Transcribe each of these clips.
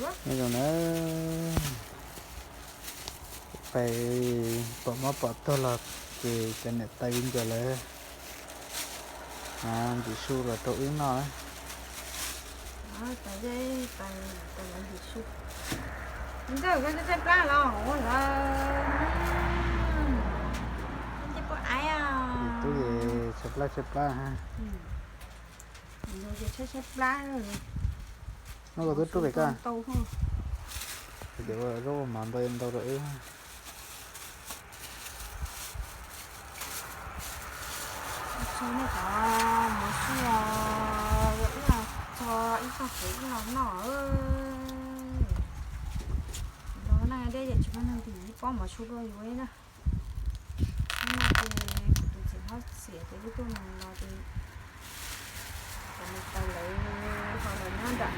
Nyob zoo na, pais pom mob pom tuag los ces cov niam tais viv ncaus lawv ntxim su los rau wb noj. Ntxawm, koj tshaib plab los ua lawm. Tub es tshaib plab tshaib plab ha. Tshaib plab. Noj koj tub rub pem koj. Ces ua zaub ua mov ntau ntau rau wb. Tso nej cov mov su los ua ib los tso ib txoj kev ib los noj. Los na dej ces tsis muaj neeg tim ib pob mov su rau yus na. Hnub no ces kuv tus txiv hlob xiam ces wb tuaj mus los ces cov niam tais lawv ho los nyob nram,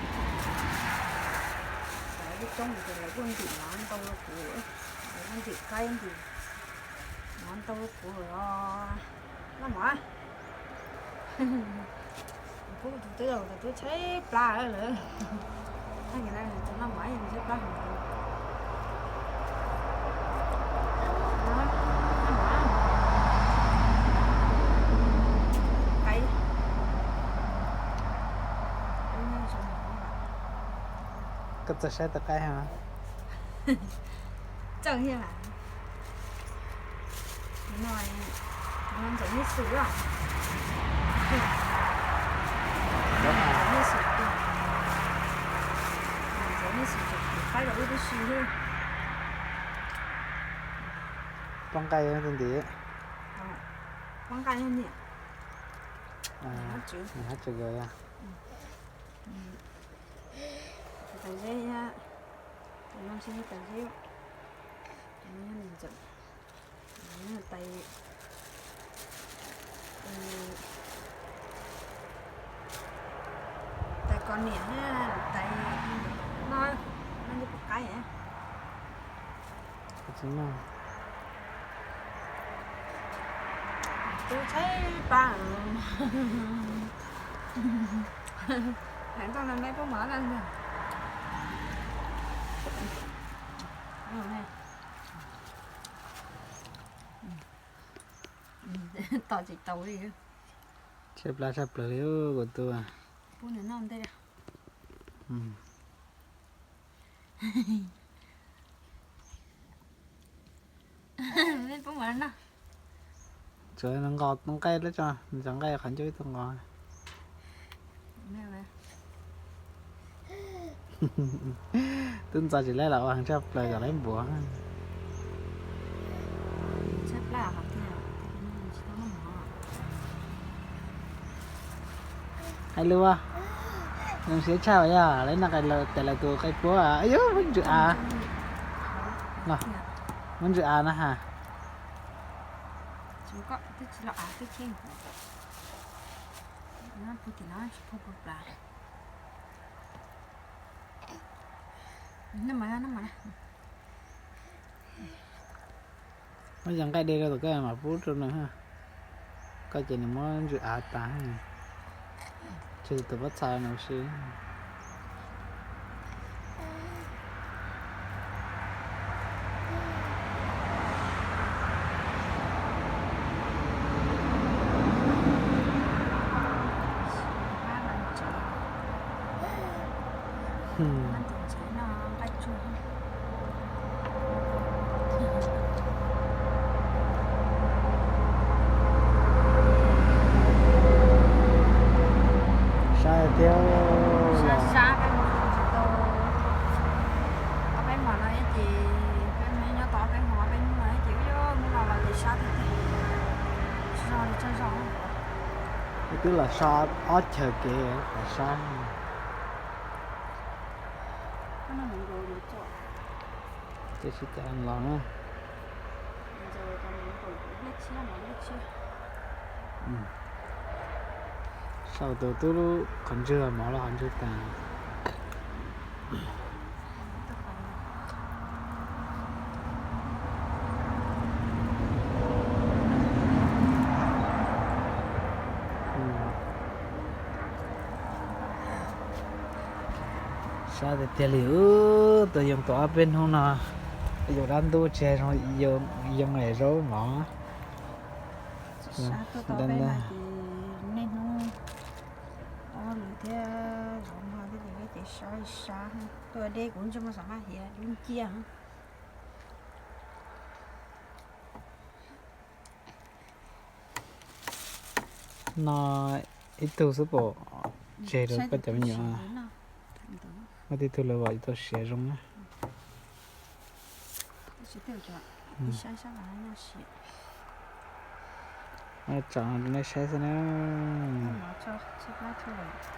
lawv lub roob ces lawv kuj ntim mov ntau rau kuv, lawv kuj ntim qaib ntim mov ntau rau kuv los noj mov. Kuv pub tus tub, tus tub tshaib plab lawm. Tag kis no tus noj mov tshaib plab heev. Noj mov, qaib. Koj txawj saib tau qaib heev. Txawj thiab mas. No, no Ntxawm Nyiaj Xwm os. Ntxawm Nyiaj Xwm, Ntxawm Nyiaj Xwm tseem tiv qaib rau wb tib si thiab. Poj nqaij tus ntim. Poj nqaij niam. Niam hab tsev os. Tais Zeb, tais no tsis yog tais Zeb, tais no yog niam Ntxawm, tais, tais Kos niam thiab tais no, no nce puas qaib. Tub tshaib plab. Hais tau no me pub mov na. Tos tsis tau li. Tshaib plab tshaj plaws li kuv tub. Pub nws noj ntej. Pub mov noj. Tsuav nqos nqaij lawm tso, nws tso nqaij qhov ncauj ib tug nqos. Twb ntxo tsis laib los ua heev tshaj plaws kom laib npuav. Hais lus, zoo siab tshaj yog lawv noj tes lawv tus qaib puab. Yus muab ntsws av, muab ntsws av na has. Muab yog nqaij de rau tom koj mas pub rau nws, koj ces nws muab ntsws av tas, tseg tus pob txha nws ua si. Sab tiag. Sab sab peb mus tsis tau. Ob peb hmo no ib ces peb mus nyob tau ob peb hmo, ob peb hnub no ib ces ub hnub no los ces sab tiag tiag. Tsis zoo li tsaug zog. Peb twb los so ob chaw kev los sab. Ces sib cav los na. Sau tus tub lub qhov ntswg mov los qhov ntswg tas. Sab tiag tiag li, tus yoos tuaj ob peb hnub no, yoos dab ntub tsis zoo, yoos es zaub mov. Sab tuaj tau peb no ces niaj hnub ob lwm thiab zaub mov thiab ces peb ces sab sab. Tuaj deb kuv ntsej muag xav maj hiav dub nciab. No ib tug xwb pom tseg rau koj cov me nyuam. Muaj tib tug lawv vam tau siav zoo na. Tsom rau nej saib xwb na.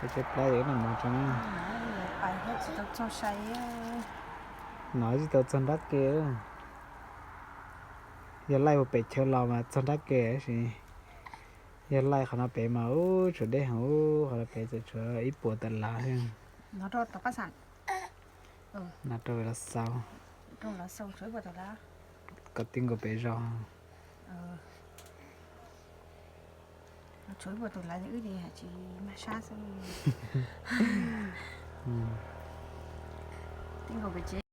Tshaib plab yog ib noj mov tso na. No tsis tau txog nrab ke. Yog laij ua pem chaw los mas txog nrab ke tab sis yog laij qhov no pem mas ub tshuav deb heev, ub qhov no pem txawm tshuav ib puas tawm lav xwb. No rau los xaus kom tib nkaus pem zos. Tshuav ib puas tus lav wb li hais tsis mag sab xwb. Tib nkaus pem tsev.